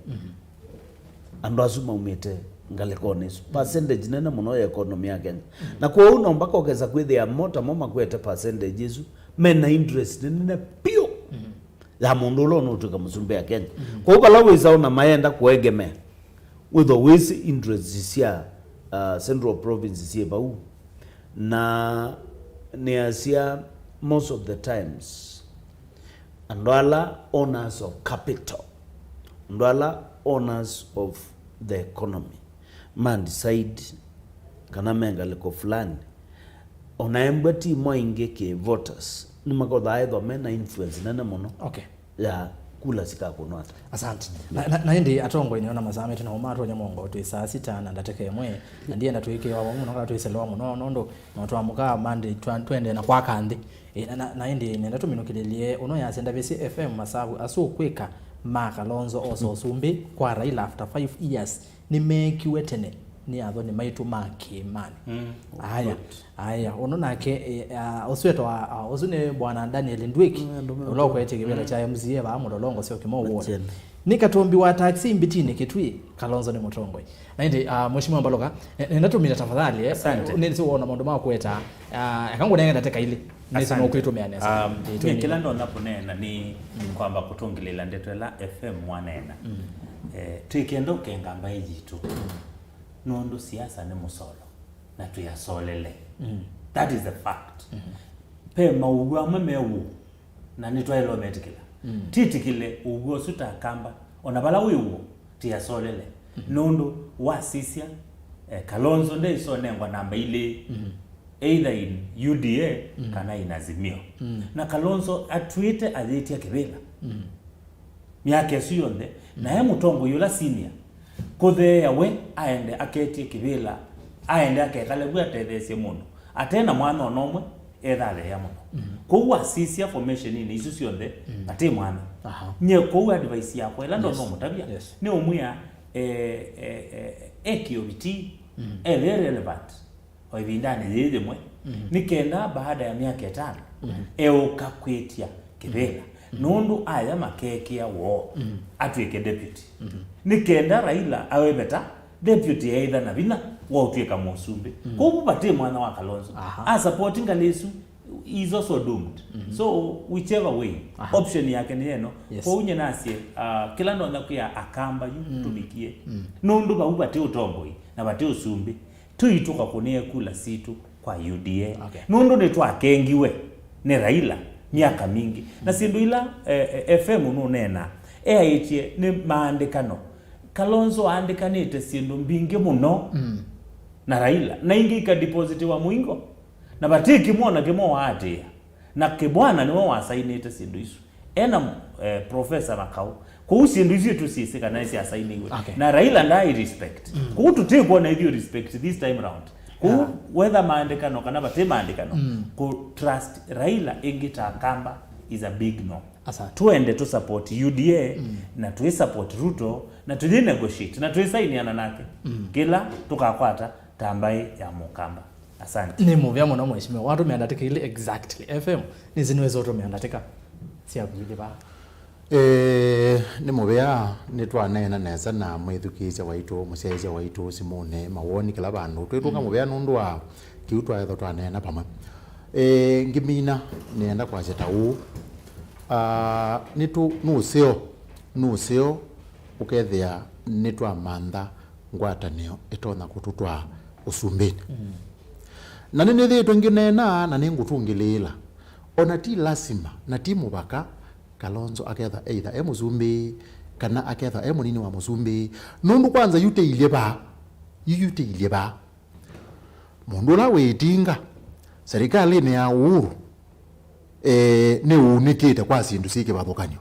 Andũ asu maumĩte ngalĩkonĩ isu, percentage nene mũno ya economy ya Kenya. Na kwoou no mpaka ũkesa kwĩthĩa mo tamo makwete percentage isu, mena interest nene piũ ya mũndũ ũla ũnũtwĩka mũsumbĩ ya Kenya. Kwoou vala wĩsa ona mayenda kũegemea, wĩthwa wĩsĩ interest sya, uh, Central Province syĩ vau. Na nĩasya, most of the times, andũ ala owners of capital, andũ ala owners of the economy, ma decide kana me ngalĩko fulani, ona embwa ti mo aingĩ kĩ voters, nĩmakothaa ethwa mena influence nene mũno. Okay. Ya kula sikakũnwa ata. Asante. Na, na, na ĩndĩ atongoi nĩona masaa maitũ na ũma atonya mũongo twĩ saa sita na ndatĩka ĩmwe, na ndienda twĩkĩwa vau mũno kana twĩselewa mũno, nũndũ no twamũka Monday twa-, twende na kwaka nthĩ. E, na, na, na ĩndĩ nenda tũminũkĩlĩlye ũno yasya Ndavĩsĩ F M masavu asu kwĩka ma Kalonzo osa ũsumbĩ kwa Raila after five years. Nĩmeekiwe tene nĩ athoni maitũ ma kĩĩmanĩ. Mm, aya, good. Aya, ũno nake, eh, ah, ũsu wĩtawa, ah, ũsu nĩ Bwana Daniel Ndwiki, mm, andũ me ũla ũkwetye kĩvĩla, mm, kya M C A vaa Mũlolongo syo Kĩmau Ward. Macheni. Nĩ Katombi wa taxi Mbitinĩ Kitui, Kalonzo nĩ mũtongoi. Na ĩndĩ, ah, Mheshimiwa Mbaluka, eh, nenda tũmina tafadhali, eh. Asante. Nĩsĩ wona maũndũ ma kweta, ah, eka ngũnenge ndatĩka ilĩ. Nĩsĩ no kwĩtũmĩa nesa. Um, ĩĩ, nĩ tũmina. Kĩla ndonya kũneena nĩ, mm, kwamba kũtũngĩlĩla ndeto ĩla F M mwaneena. Mm. Eh, twĩkenda ũkenga mbaĩ yitũ. Mm. Nũndũ siasa nĩ mũsolo, na twĩ asolele. Mm. That is the fact. Mm-hmm. Ve maũw'o amwe me w'o, na nĩtwaĩlwe metĩkĩla. Mm. Tĩtĩkĩle ũw'o ũsu ta Akamba, ona vala wĩ w'o, tĩ asolele. Mm-hmm. Nũndũ wasisya, eh, Kalonzo ndeĩsonengwa namba ilĩ, mm-hmm, either in U D A, mm, kana in Azimio. Mm. Na Kalonzo atw'ĩte ayĩtya kĩvĩla. Mm. Myaka ĩsu yonthe, na e mũtongoi ũla senior, kũtheea we aende aketye kĩvĩla, aende akekale vu atetheesye mũndũ, ate na mwana ona ũmwe, ethatheea mũno. Mm. Kwoou wasisya formationinĩ isu syonthe, mm, atĩ mwana. Aha. Nyie kwoou advice yakwa ĩla ndona, yes, ũmũtavya, yes, nĩ ũmwĩa, eh, eh, eh, eke ũviti, mm, e very relevant o ĩvindanĩ yĩĩ yĩmwe, mhm, nĩ kenda baada ya myaka ĩtano, mhm, eũka kwĩtya kĩvĩla. Mhm. Nũndũ aya makeekĩa woo, mhm, atw'ĩke deputy. Mhm. Nĩ kenda Raila aweveta deputy eĩtha na vinya wa ũtw'ĩka mũsumbĩ. Mhm. Kwoou vatĩ mwana wa Kalonzo. Aha. A support ngalĩ ĩsu, is also doomed. Mhm. So, whichever way, aha, option yake nĩ ĩno. Yes. Kwoou nyie nasye, ah, kĩla ndonya kwĩa Akamba yu, mm, tũvikie. Mm. Nũndũ vau vatĩ ũtongoi, na vatĩ ũsumbĩ. Tũitũka kũnĩa kula sitũ kwa U D A. Okay. Nũndũ nĩtwakengiwe nĩ Raila myaka mingĩ. Na syĩndũ ila, eh, eh, F M nũneena, eaĩtye nĩ maandĩkano. Kalonzo aandĩkanĩte syĩndũ mbingĩ mũno, mm, na Raila, na ingĩ ikadepositiwa mũingo. Na vati kĩmwe na kĩmwe waatĩĩa. Na Kĩbwana nĩwe wasainĩte syĩndũ isu. Ena, eh, Professor Makau. Kwoou syĩndũ isu tũsyĩsĩ kana nĩsyasainĩiwe. Okay. Na Raila ndaĩ respect. Mm. Kwoou tũtĩkwona ithyĩ respect this time round. Kwoou, yeah, whether maandĩkano kana vati maandĩkano, mm, kũ trust Raila ĩngĩ ta Akamba is a big no. Asante. Tuende tu support U D A, mm, na tui support Ruto, na tui negotiate, na tui sainiana nake. Mm. Kĩla tũkakwata ta mbaĩ ya Mũkamba. Asante. Nĩ mũvea mũno, Mheshimiwa. Watũmĩa ndatĩka ilĩ exactly. F M, nĩsĩ nĩwĩsa ũtũmĩa ndatĩka syaku ilĩ vaa. Eh, nĩ mũvea, nĩtwaneena nesa na mwĩthukĩĩsya waitũ, mũsyaĩĩsya waitũ simũnĩ, mawoni kĩla vandũ. Twĩtũnga, mm, mũvea nũndũ wa kĩu twaetha twaneena vamwe. Eh, ngĩmina, nĩenda kwasya ta ũũ. Ah, nĩtũ-, nũseo, nũseo ũkethĩa nĩtwamantha ngwatanĩo ĩtonya kũtũtwaa ũsumbĩnĩ. Mm. Na nĩnĩthĩĩtwe ngĩneena na nĩngũtũngĩlĩĩla. O na ti lasima na ti mũvaka Kalonzo aketha either e mũsumbĩ kana aketha e mũnini wa mũsumbĩ. Nũndũ kwanza yu tĩilye vaa. Yu, yu tĩilye vaa. Mũndũ ũla wĩ ĩtinga serikalĩnĩ ya Uhuru, eh, nĩũunĩkĩte kwa syĩndũ syĩ kĩvathũkany'o.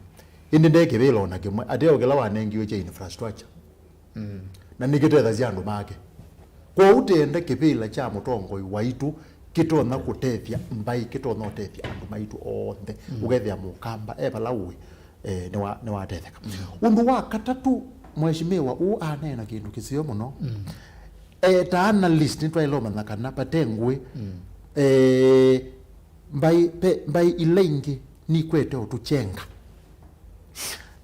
Ĩndĩ nde kĩvĩla o na kĩmwe, ateo kĩla wanengiwe kya infrastructure. Mm. Na nĩkĩtethasya andũ make. Kwoou tĩenda kĩvĩla kya mũtongoi waitũ kĩtonya kũtethya mbaĩ, kĩtonya ũtethya andũ maitũ onthe. Mm. Ũkethĩa Mũkamba e vala ũĩ, eh, nĩwa-, nĩwatetheka. Mm. Ũndũ wa katatũ, mheshimiwa ũũ aneena kĩndũ kĩseo mũno. Mm. Eh, ta analyst, nĩtwaĩle ũmanya kana vate ngũĩ, mm, eh, mbaĩ, ve, mbaĩ ila ingĩ nikwete ũtũkyenga.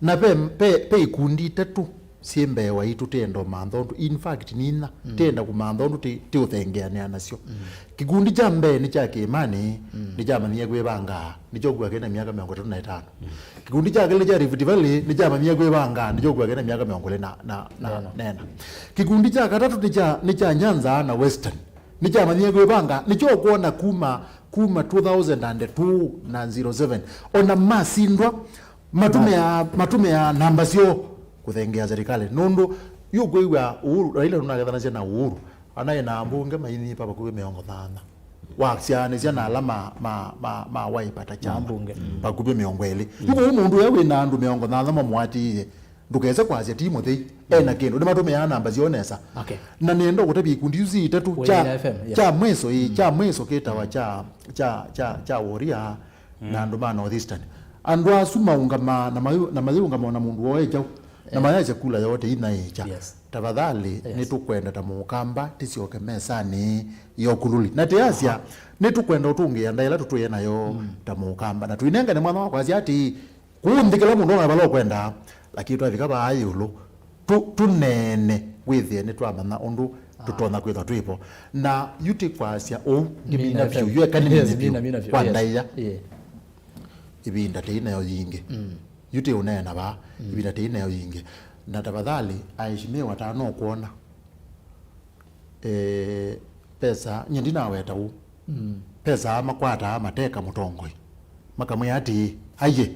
Na ve, ve, ve ikundi itatũ syĩ mbee waitũ tĩenda ũmantha ũndũ, in fact, nĩ inya, mm, tĩenda kũmantha ũndũ tĩ, tĩũthengeanĩa nasyo. Mm. Kĩkundi kya mbee nĩ kya Kĩĩmanĩ, mm, nĩkyamanyie kwĩvanga, nĩkyo ũkua kĩna myaka mĩongo ĩtatũ na ĩtano. Mm. Kĩkundi kya kelĩ kya Rift Valley nĩkyamanyie kwĩvanga, nĩkyo ũkua kĩna myaka mĩongo ĩlĩ na, na, na, na ĩna. Kĩkundi kya katatũ nĩ kya, nĩ kya Nyanza na Western. Nĩkyamanyie kwĩvanga, nĩkyo ũkwona kuma, kuma two thousand and two na zero seven. Ona masindwa, matũmĩa, matũmĩa namba syoo kũthengeea serikali. Nũndũ, yu kwĩw'a Uhuru, Raila nũnakethanasya na Uhuru, anaĩ na ambunge mainyipa vakuvĩ mĩongo thanthatũ. Wasyaanĩsya na ala ma, ma, ma, ma Wiper ta kyama. Ma ambunge. Mm. Vakuvĩ mĩongo ĩlĩ. Mm. Yu kũu mũndũ ũya wĩ na andũ mĩongo thanthatũ mamũatĩĩe, ndũkese kwasya ti mũthei, ena kĩndũ. Nĩmatũmĩaa namba syoo nesa. Okay. Na nĩenda kũtavya ikundi isu itatũ kya, F M, yeah, kya mwiso, ĩĩ, mm, kya mwiso kĩtawa kya, kya, kya, kya Woria na andũ ma North Eastern. Andũ asu maũngamaa na mayũ-, na mayĩũngama na mũndũ woo e kyaũ. Na, eh, mayasya kula yote ina ĩkya. Yes. Tafadhali, yes, nĩtũkwenda ta Mũkamba tĩsyoke mesanĩ ya ũkululi. Na tĩasya, aha, nĩtũkwenda ũtũngĩĩa ndaĩa ĩla tũtwĩe nayo, mm, ta Mũkamba. Na tũinengane mwanya wa kwasya atĩĩ, kũu nthĩ kĩla mũndũ ona vala ũkwenda, lakini twavika vaa ĩũlũ, tũ-, tũneene, wĩthĩe nĩtwamanya ũndũ, ah, tũtonya kwĩthwa twĩ vo. Na yu tĩ kwasya ũu, ngĩmina vyũ, yu eka nĩmine vyũ, mina, mina vyũ, kwa, yes, ndaĩa. Yeah. Ĩvinda tĩi nayo yingĩ. Mm. Yu tĩ ũneena vaa, mm, ĩvinda tĩi nayo yingĩ. Na tafadhali, aheshimiwa, ta no kwona, eh, pesa, nye ndinaweta ũu. Mm. Pesa makwataa mateka mũtongoi. Makamwĩa atĩĩ, aiye,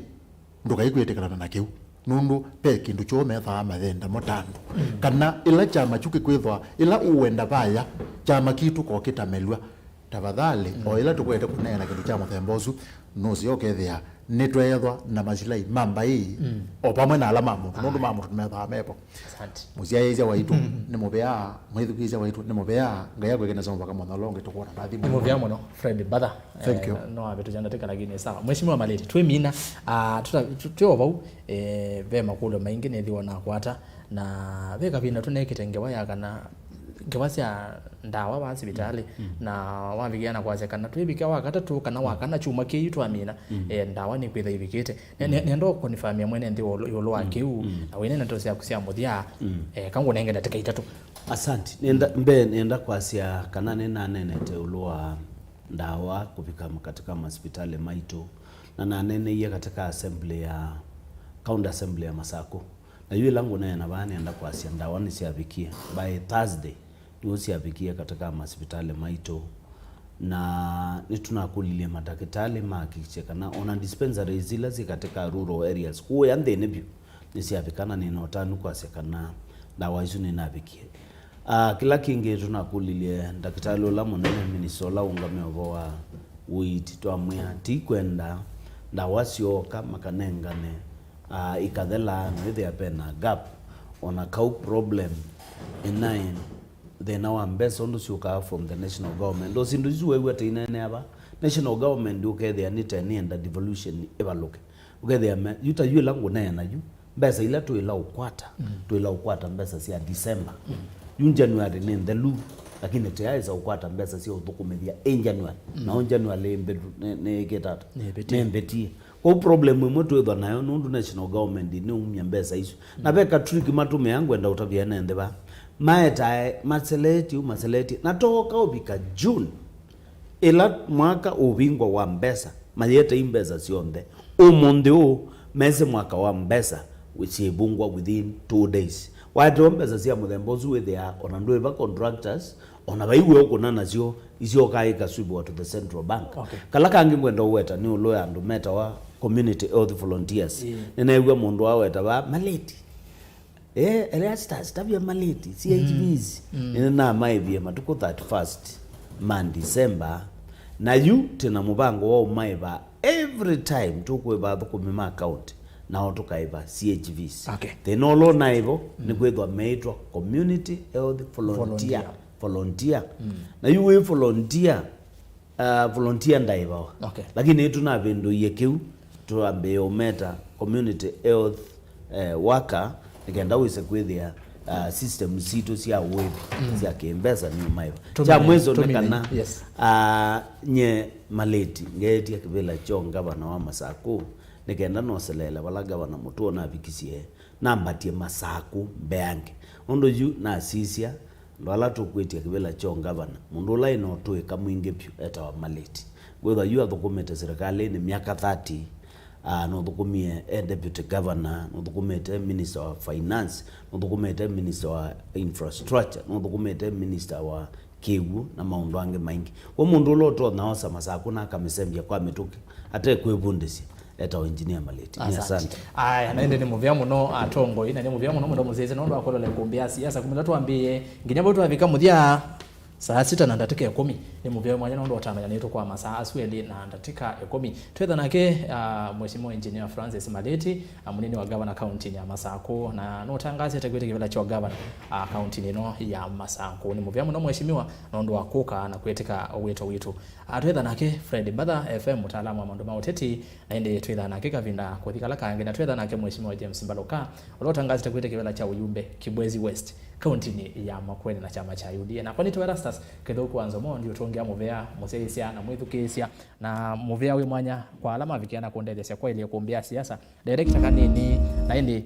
ndũkaikwĩtĩkana na kĩu. Nũndũ ve kĩndũ kyoo methaa mayenda mo ta andũ. Mm. Kana ĩla kyama kyu kĩkwĩthwa, ĩla ũwenda vaya, kyama kitũ ko kĩtamelw'a. Tafadhali, mm, o ĩla tũkwete kũneena kĩndũ kya mũthemba ũsu, nũseo ũkethĩa nĩtweethwa na masilai ma mbaĩ, mm, o vamwe na ala ma mũndũ, nũndũ ma mũndũ nĩmethaa mevo. Asante. Mũsyaĩĩsya waitũ nĩ mũvea, mwĩthukĩĩsya waitũ nĩ mũvea, Ngai akwĩke nesa mũvaka mũthenya ũla ũngĩ tũkwona na thimũ. Nĩ mũvea mũno, Fred Mbatha. Thank you. Eh, no avĩtũkya ndatĩka, lakini sawa. Mheshimiwa Malĩti, twĩmina, ah, tũta-, tũ-, twĩ o vau, eh, ve makũlyo maingĩ nĩthĩwa nakwata, na ve kavinda tũnekĩte ngewa ya kana ngewa sya ndawa vaa sivitalĩ, mm, na wavikĩa na kwasya kana twĩvikĩa wa katatũ kana wa kana kyumwa kĩĩ twamina, mm, eh, ndawa nĩkwĩtha ivikĩte. Ne-, ne-, nenda ũkonifamĩa mwene nthĩ wa ũlũ-, ĩũlũ wa, mm, kĩu, mm, na wĩne ndeto syaku sya mũthya, mm, eh, kangũnenge ndatĩka itatũ. Asante. Nenda, mbee nenda kwasya kana nĩnaneenete ĩũlũ wa ndawa kũvika katika masipitali maitũ, na naneneie katika assembly ya, county assembly ya Masaku. Na yu ĩla ngũneena vaa nĩenda kwasya ndawa nĩsyavikie. By Thursday nĩw'o syavikie katika masipitali maitũ, na nĩtũnakũlilye matakĩtalĩ mahakikishe kana ona dispensaries ila syĩ katika rural areas kũũya nthĩnĩ vyũ nĩsyavika, na nĩna ũtanu kwasya kana ndawa isu nĩnavikie. Ah, kĩla kĩngĩ tũnakũlilye ndakĩtalĩ ũla mũnene, minista ũla ũũngamĩa ũvoo wa ũiiti, twamwĩa ti kwenda ndawa syooka makanengane, ah, ikathela, na ĩthĩa pena gap, ona kau problem ĩnaĩ, thĩna wa mbesa ũndũ syũkaa from the national government. O syĩndũ isu wew'a tũineenea va, national government ũkethĩa nĩ ta nĩenda devolution ĩvalũke. Ũkethĩa me, yu ta yu ĩla ngũneena yu, mbesa ila twĩla ũkwata, mm, twĩla ũkwata mbesa sya December. Mm. Yu January nĩ nthelu, lakini tũyaĩsa ũkwata mbesa sya ũthũkũmĩthya ĩ January. Mm. Nao January ĩ mbĩtu, nĩ, nĩĩkĩte ata? Nĩĩvĩtie. Nĩĩvĩtie. Kwoou problem ĩmwe twĩthwa nayo nũndũ national government nĩumya mbesa isu. Na, mm, ve ka trick matũmĩaa ngwenda ũtavya ene nthĩ va. Maetae, maseletie, maseletie. Na tooka ũvika June, ĩla mwaka ũvingwa wa mbesa, mayetei mbesa syonthe. Ũmũnthĩ ũũ, mesĩ mwaka wa mbesa syĩvungwa within two days. Waetewa mbesa sya mũthemba ũsu wĩthĩaa ona ndwĩva contractors, ona vai we ũkũna nasyo, isyokaa ikaswivwa to the central bank. Okay. Kala kangĩ ngwenda ũweta nĩ ũlũ ya andũ metawa community health volunteers. Ĩĩ. Nĩneew'a mũndũ aweta vaa, Malĩti. Eh, Elias, ta-, sitavya Malĩti, C H Vs. Mm. Mm. Nĩnamaĩvie matukũ thirty-first ma December. Na yu, twĩna mũvango wa ũmaĩva every time tũkũĩva athũkũmi ma county. nao tũkaĩva C H Vs. Okay. Thĩna ũla ũnaĩvo nĩ kwĩthwa meĩtwa community health volunteer. Volunteer. Volunteer. Na yu wĩ volunteer, uh, volunteer ndaĩvawa. Okay. Lakini nĩtũnavĩndũie kĩu, twambĩĩe ũmeta community health, eh, worker, nĩ kenda wĩse kwĩthĩa, uh, system sitũ sya ũĩvi sya kĩmbesa nĩũmaĩva. Kya mwiso nĩ kana, yes, uh, nye Maleti ngeetie kĩvĩla kyo ngavana wa Masaku, nĩ kenda noseleele vala ngavana Mũtũo navikisye, nambatie Masaku mbeange. Ũndũ yu nasisya, andũ ala tũkwĩtya kĩvĩla kyo ngavana, mũndũ ũla ĩna ũtũĩka mwingĩ vyũ etawa Maleti. Ngwĩthwa yu athũkũmĩte serikalĩnĩ myaka thirty, ah, nũthũkũmie e deputy governor, nũthũkũmĩte minister wa finance, nũthũkũmĩte minister wa infrastructure, nũthũkũmĩte minister wa kĩw'ũ na maũndũ angĩ maingĩ. W'o mũndũ ũla ũtonya osa Masaku na akamĩsembya kwa mĩtũkĩ ate kwĩvundĩsya, etawa Engineer Maleti. Nĩ asante. Asante. Aya, na ĩndĩ nĩ mũvea mũno atongoi, na nĩ mũvea mũno mũno mũsyaĩĩsya nũndũ wa kũlola ĩkũmbĩ ya siasa kuma ĩla twambĩĩe nginya vau twavika mũthya saa sita na ndatĩka ĩkũmi. Nĩ mũvea mwanya nũndũ wa ũtambany'a nĩtũ kwa masaa asu elĩ na ndatĩka ĩkũmi. Twĩtha nake, ah, Mheshimiwa Engineer Francis Maleti, ah, mũnini wa gavana kauntinĩ ya Masaku, na nũtangaasĩte kwĩtĩkĩvĩla kyo gavana, ah, kauntinĩ ĩno ya Masaku. Nĩ mũvea mũno Mheshimiwa nũndũ wa kũka na kwĩtĩka wĩto witũ. Ah, twĩtha nake Fred Mbatha, F M, mũtaalamu wa maũndũ ma ũteti, na ĩndĩ twĩtha nake kavinda kũthi kala kangĩ, na twĩtha nake Mheshimiwa James Mbaluka, ũla ũtangaasĩte kwĩtĩkĩvĩla kya ũyumbe Kibwezi West, kauntinĩ ya Makueni na kyama kya U D A. Nakwa nĩtwa Erastus Kĩthũku wa Nzomo, ndiũtũngĩa mũvea, mũsyaĩĩsya na mwĩthukĩĩsya, na mũvea wĩ mwanya kwa ala mavikĩa na kũndetheesya kwaĩlya ĩkũmbĩ ya siasa, director kanini, na ĩndĩ